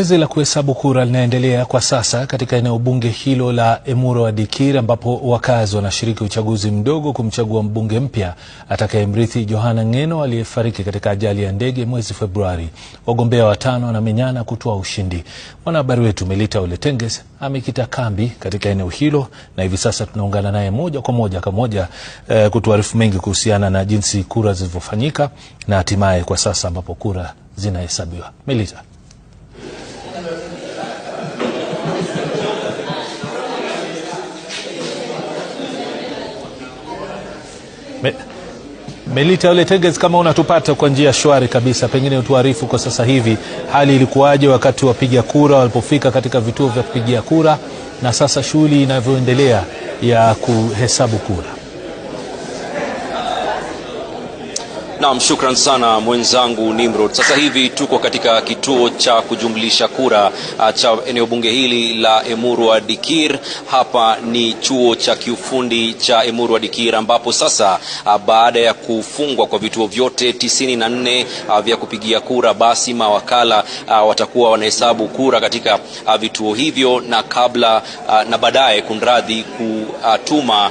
Zoezi la kuhesabu kura linaendelea kwa sasa katika eneo bunge hilo la Emurua Dikirr, ambapo wakazi wanashiriki uchaguzi mdogo kumchagua mbunge mpya atakayemrithi Johana Ng'eno aliyefariki katika ajali ya ndege mwezi Februari. Wagombea watano wanamenyana kutoa ushindi. Mwanahabari wetu Melita Oletenges amekita kambi katika eneo hilo na hivi sasa tunaungana naye moja kwa moja kutuarifu mengi kuhusiana na jinsi kura zilivyofanyika na hatimaye kwa sasa ambapo kura zinahesabiwa. Melita. Melita Oletenges, kama unatupata kwa njia shwari kabisa, pengine utuarifu kwa sasa hivi hali ilikuwaje wakati wapiga kura walipofika katika vituo vya kupigia kura na sasa shughuli inavyoendelea ya kuhesabu kura. Naam, shukran sana mwenzangu Nimrod. Sasa hivi tuko katika kituo cha kujumlisha kura cha eneo bunge hili la Emurua Dikirr. Hapa ni chuo cha kiufundi cha Emurua Dikirr, ambapo sasa baada ya kufungwa kwa vituo vyote 94 vya kupigia kura, basi mawakala watakuwa wanahesabu kura katika vituo hivyo, na kabla na baadaye kunradhi kutuma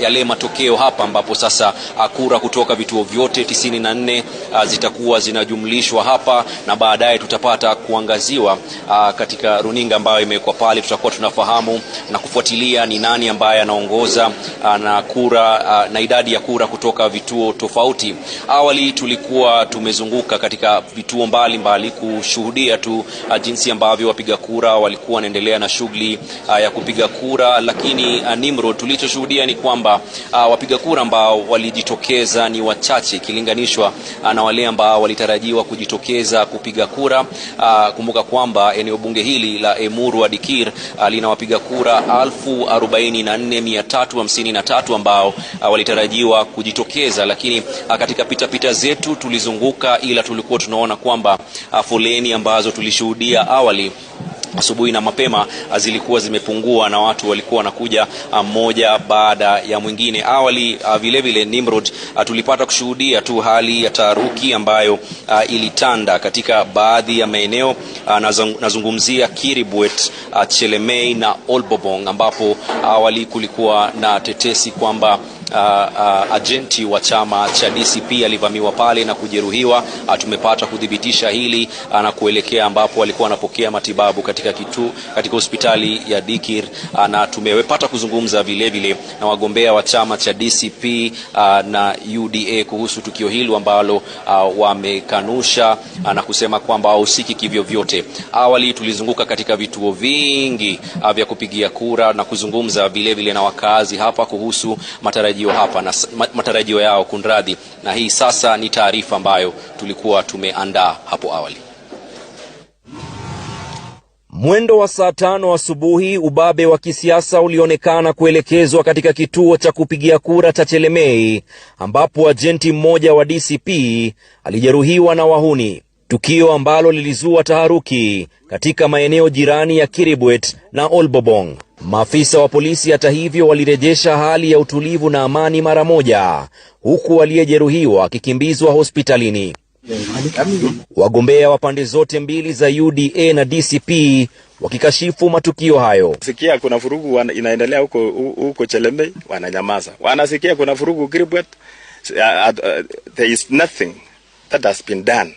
yale matokeo hapa, ambapo sasa kura kutoka vituo vyote 94 zitakuwa zinajumlishwa hapa, na baadaye tutapata kuangaziwa katika runinga ambayo imewekwa pale. Tutakuwa tunafahamu na kufuatilia ni nani ambaye anaongoza na kura na idadi ya kura kutoka vituo tofauti. Awali tulikuwa tumezunguka katika vituo mbalimbali kushuhudia tu jinsi ambavyo wapiga kura walikuwa wanaendelea na shughuli ya kupiga kura, lakini Nimrod, tulichoshuhudia ni kwamba wapiga kura ambao walijitokeza ni wachache ikilinganishwa na wale ambao walitarajiwa kujitokeza kupiga kura. Kumbuka kwamba eneo bunge hili la Emurua Dikirr lina wapiga kura 44,353 ambao walitarajiwa kujitokeza, lakini katika pitapita zetu tulizunguka, ila tulikuwa tunaona kwamba foleni ambazo tulishuhudia awali asubuhi na mapema zilikuwa zimepungua na watu walikuwa wanakuja mmoja baada ya mwingine. Awali vile vile Nimrod, tulipata kushuhudia tu hali ya taharuki ambayo ilitanda katika baadhi ya maeneo. Nazungumzia Kiribwet, Chelemei na Olbobong, ambapo awali kulikuwa na tetesi kwamba agenti wa chama cha DCP alivamiwa pale na kujeruhiwa. Tumepata kudhibitisha hili na kuelekea ambapo walikuwa wanapokea matibabu katika hospitali ya Dikirr, na tumepata kuzungumza vile vile na wagombea wa chama cha DCP na UDA kuhusu tukio hilo ambalo wamekanusha na kusema kwamba hawahusiki kivyo vyote. Awali tulizunguka katika vituo vingi vya kupigia kura na kuzungumza vile vile na wakazi hapa kuhusu matarajio hapa na matarajio yao kunradhi, na hii sasa ni taarifa ambayo tulikuwa tumeandaa hapo awali. Mwendo wa saa 5 asubuhi, ubabe wa kisiasa ulionekana kuelekezwa katika kituo cha kupigia kura cha Chelemei, ambapo ajenti mmoja wa DCP alijeruhiwa na wahuni, tukio ambalo lilizua taharuki katika maeneo jirani ya Kiribwet na Olbobong. Maafisa wa polisi hata hivyo walirejesha hali ya utulivu na amani mara moja, huku aliyejeruhiwa akikimbizwa hospitalini. Wagombea wa pande zote mbili za UDA na DCP wakikashifu matukio hayo. Sikia kuna vurugu inaendelea huko Chelemei, wananyamaza. Wanasikia kuna vurugu Kiribwet, there is nothing that has been done.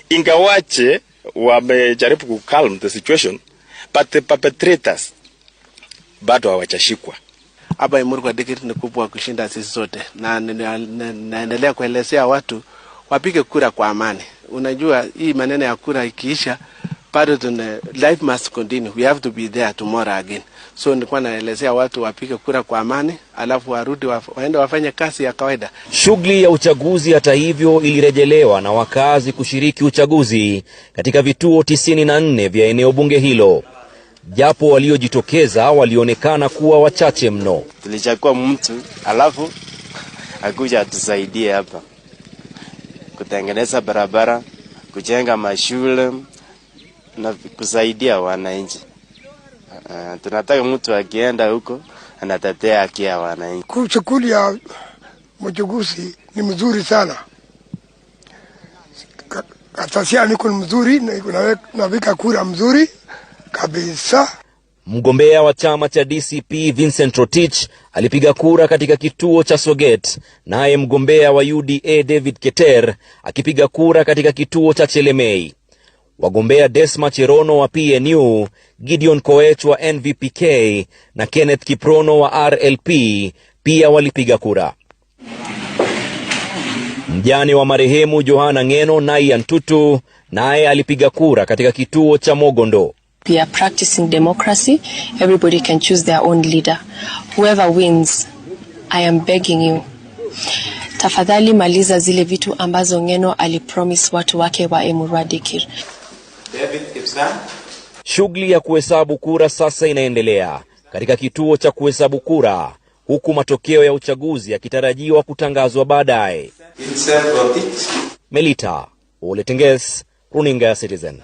Ingawache wamejaribu ku calm the situation, but the perpetrators bado hawajashikwa. Hapa Emurua Dikirr ni kubwa kushinda sisi zote, na naendelea kuelezea watu wapige kura kwa amani. Unajua hii maneno ya kura ikiisha bado life must continue. We have to be there tomorrow again. So nilikuwa naelezea watu wapige kura kwa amani, alafu warudi waende wafanye kazi ya kawaida. Shughuli ya uchaguzi hata hivyo ilirejelewa na wakazi kushiriki uchaguzi katika vituo 94 vya eneo bunge hilo, japo waliojitokeza walionekana kuwa wachache mno. Tulichagua mtu alafu akuja atusaidie hapa kutengeneza barabara, kujenga mashule na kusaidia wananchi. Tunataka mtu akienda huko anatetea haki ya wananchi. Shughuli ya uchaguzi ni mzuri sana. Katasia niko mzuri, naweka kura mzuri kabisa. Mgombea wa chama cha DCP Vincent Rotich alipiga kura katika kituo cha Soget, naye mgombea wa UDA David Keter akipiga kura katika kituo cha Chelemei. Wagombea Desma Cherono wa PNU, Gideon Koech wa NVPK na Kenneth Kiprono wa RLP pia walipiga kura. Mjane wa marehemu Johana Ng'eno, Naian Tutu, naye alipiga kura katika kituo cha Mogondo. We are practicing democracy. Everybody can choose their own leader. Whoever wins, I am begging you. Tafadhali maliza zile vitu ambazo Ng'eno alipromise watu wake wa Emurua Dikirr. Shughuli ya kuhesabu kura sasa inaendelea katika kituo cha kuhesabu kura, huku matokeo ya uchaguzi yakitarajiwa kutangazwa baadaye. Melita Oletenges, Runinga ya Citizen.